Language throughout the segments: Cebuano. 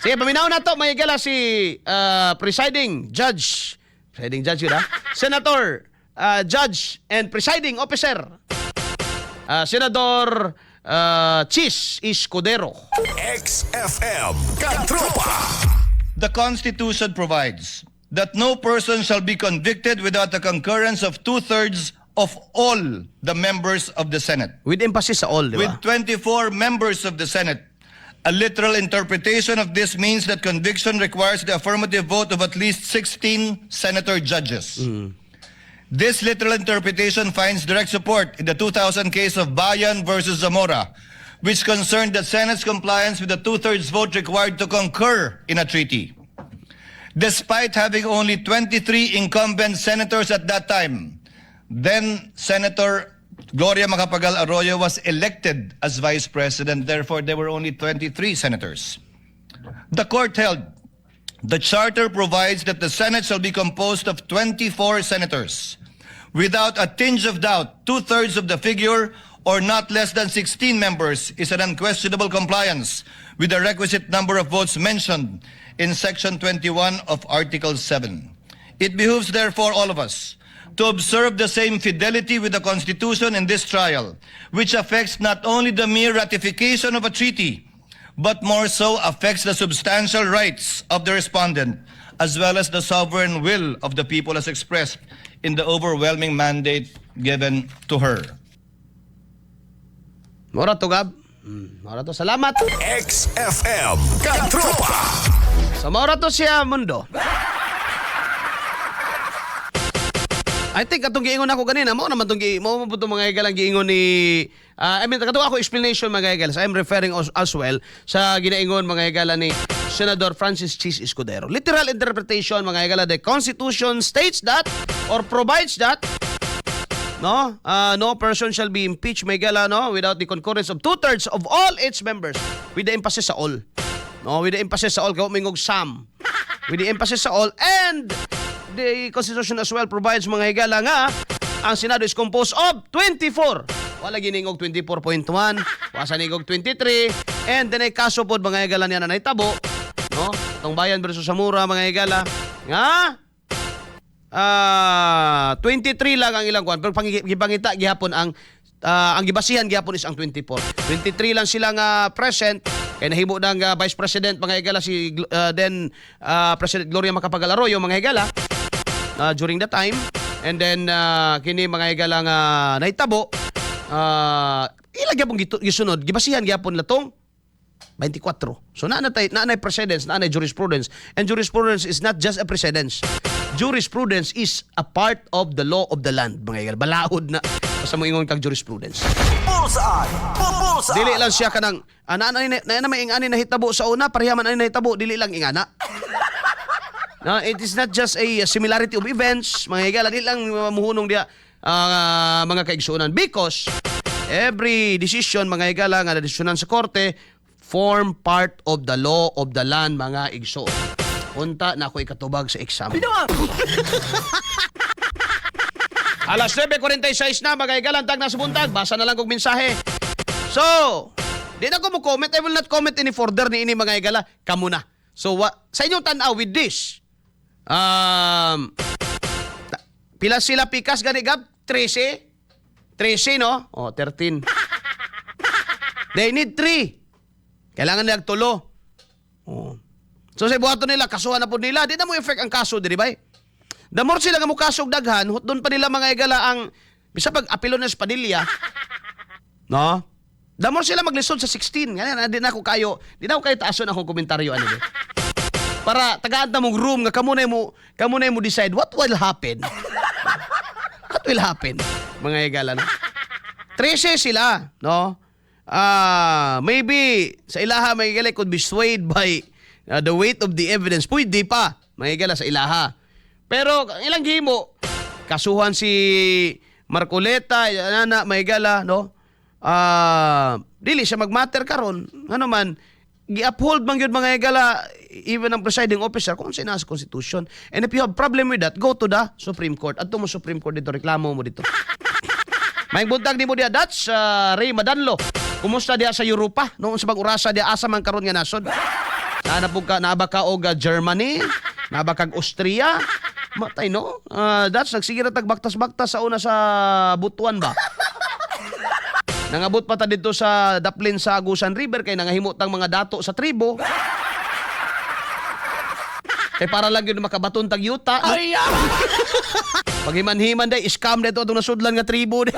Sige, paminaw na to, mga higala, si presiding judge. Presiding judge yun, ha? Senator, judge, and presiding officer. Senador Chiz Escudero. XFM Katropa. The Constitution provides that no person shall be convicted without the concurrence of two-thirds of all the members of the Senate. With emphasis sa all, di ba? With 24 members of the Senate, a literal interpretation of this means that conviction requires the affirmative vote of at least 16 senator judges. This literal interpretation finds direct support in the 2000 case of Bayan versus Zamora, which concerned the Senate's compliance with the two-thirds vote required to concur in a treaty. Despite having only 23 incumbent senators at that time, then Senator Gloria Macapagal Arroyo was elected as vice president. Therefore, there were only 23 senators. The court held the charter provides that the Senate shall be composed of 24 senators. Without a tinge of doubt, two-thirds of the figure, or not less than 16 members, is an unquestionable compliance with the requisite number of votes mentioned in Section 21 of Article 7. It behooves, therefore, all of us to observe the same fidelity with the Constitution in this trial, which affects not only the mere ratification of a treaty, but more so affects the substantial rights of the respondent, as well as the sovereign will of the people as expressed in the overwhelming mandate given to her. Mora to, Gab. Mora to. Salamat. XFM Katropa. So, mora to siya, mundo. I think atong giingon ako ganina, mao naman tong gi mao man pud tong mga higalang giingon ni I mean, kato ako explanation, mga higala. I'm referring as well sa ginaingon, mga higala, ni Senador Francis Chiz Escudero. Literal interpretation, mga higala, the Constitution states that or provides that, no, no person shall be impeached, mga higala, no, without the concurrence of two-thirds of all its members, with the emphasis sa all. No, with the emphasis sa all, kay mingog some. With the emphasis sa all, and the Constitution as well provides, mga higala, nga ang Senado is composed of 24. Wala giningog 24.1, wala sa ningog 23, and then ay kaso pod, mga higala, niya na nahitabo, no? Atong Bayan versus Zamora, mga higala, nga 23 lang ang ilang kwan, pero gipangita gihapon ang gibasihan gihapon is ang 24. 23 lang sila nga present kay nahimo ng Vice President, mga higala, si then President Gloria Macapagal Arroyo, mga higala, during the time. And then kini, mga higala, nga nahitabo, ila gyapon gisunod, gibasihan gyapon latong 24. So naa na precedence, naa na jurisprudence. And jurisprudence is not just a precedence. Jurisprudence is a part of the law of the land, mga higala. Balaod na basta mo ingon kag jurisprudence. Bullseye! Bullseye! Dili lang siya kanang ana na na, na may ingani nahitabo sa una, pareha man ani nahitabo, dili lang ingana. No, it is not just a similarity of events, mga higala, dili lang muhunong diya mga kaigsuonan, because every decision, mga higala, nga nadesisyonan sa korte form part of the law of the land, mga igsoon. Unta na ako ikatubag sa exam. Alas 9:46 na, mga higala, tag na sa buntag. Basa na lang kog mensahe. So, di na ko mo comment. I will not comment any further ni ini, mga higala. Kamo na. So, sa inyong tanaw with this, pila sila pikas gani, Gab? 13? 13, no? Oh, 13. They need 3. Kailangan nila tulo. Oh. So sa buhaton nila, kasuhan na po nila. Di na mo effect ang kaso, di ba? The more sila nga mukasog daghan, doon pa nila, mga higala, ang bisa pag apilo na sa Padilla. No? The more sila maglisod sa 16. Nga di na ako kayo taason akong komentaryo ano di. Para tagaan na mong room nga kamo na mo decide what will happen. What will happen? Mga higala, no? 13 sila, no? Maybe sa ilaha, mga higala, could be swayed by the weight of the evidence. Pwede pa, mga higala, sa ilaha. Pero ang ilang gihimo, kasuhan si Marcoleta, ana, mga higala, no? Dili siya magmatter karon. Ano man, gi-uphold man gyud, mga higala, even ang presiding officer kung sa nasa Constitution. And if you have problem with that, go to the Supreme Court. Adto mo Supreme Court dito, reklamo mo dito. May buntag di mo diya, Dats, Ray Madanlo. Kumusta diya sa Europa? Noon sa bag-urasa diya, asa man karon nga nasod? Naa na pud ka, naa ba ka og Germany? Naa ba kag Austria? Matay, no? That's nagsige ra tag baktas-baktas sa una sa Butuan ba? Nangabot pa ta dito sa daplin sa Agusan River kay nangahimo tang mga dato sa tribo. Kay para lang yun makabaton tag yuta. No? Ay! Paghiman-himan day, scam dito atong nasudlan nga tribo. Di.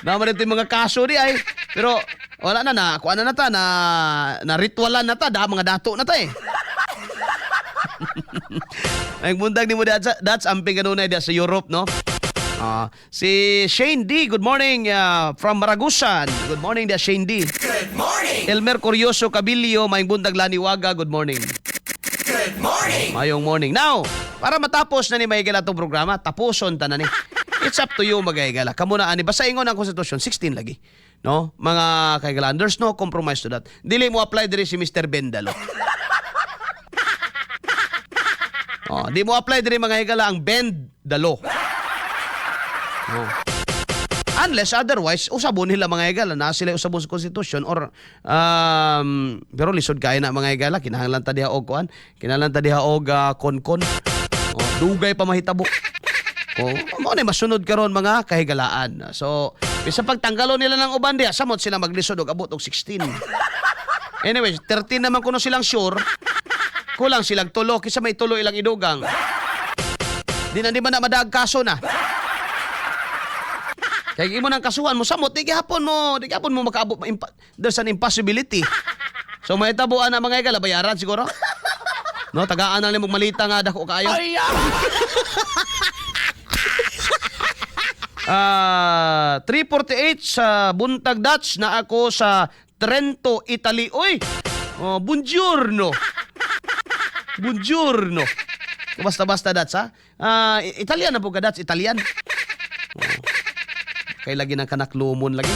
Naman ito yung mga kaso di ay. Pero wala na na, kuan na na ta, na, na ritualan na ta, da, mga dato na ta eh. Ang bundag ni mo that's amping kanunay diya sa Europe, no? Ah, si Shane D, good morning from Maragusan. Good morning dia, Shane D. Good morning! Elmer Curioso Cabilio, maayong buntag, Laniwaga, good morning. Good morning! Mayong morning. Now, para matapos na ni mga higala itong programa, tapuson ta na ni. It's up to you, mga higala. Kamo na ani basta ingon ang konstitusyon 16 lagi. No? Mga kahigalaan, there's no compromise to that. Dili mo apply diri si Mr. Bendalo. Oh, di mo apply diri, mga higala, ang bend the law. Oh. Unless otherwise, usabon nila, mga higala, na sila usabon sa constitution or pero lisod kaya na, mga higala, kinahanglan ta diha og kuan, kinahanglan ta diha og konkon. Oh, dugay pa mahitabo. Oh, mao na masunod karon, mga kahigalaan. So, bisa pagtanggalon nila ng uban diha, samot sila maglisod og abot og 16. Anyway, 13 naman kuno silang sure. Kulang silang tulo kaysa may tulo ilang idugang. Di na di ba na madaag kaso na? Kaya imo nang kasuhan mo samot, di gihapon mo makaabot, there's an impossibility. So may tabuan na, mga higala, bayaran siguro. No, tagaan na nimo malita nga dako kaayo. Ay! 3:48 sa buntag, Dutch, na ako sa Trento, Italy. Uy! Oh, buongiorno. Buongiorno. Basta-basta, Dutch, ha? Italian na po ka, Dutch. Italian. Oh. Kay lagi ng kanaklumon lagi.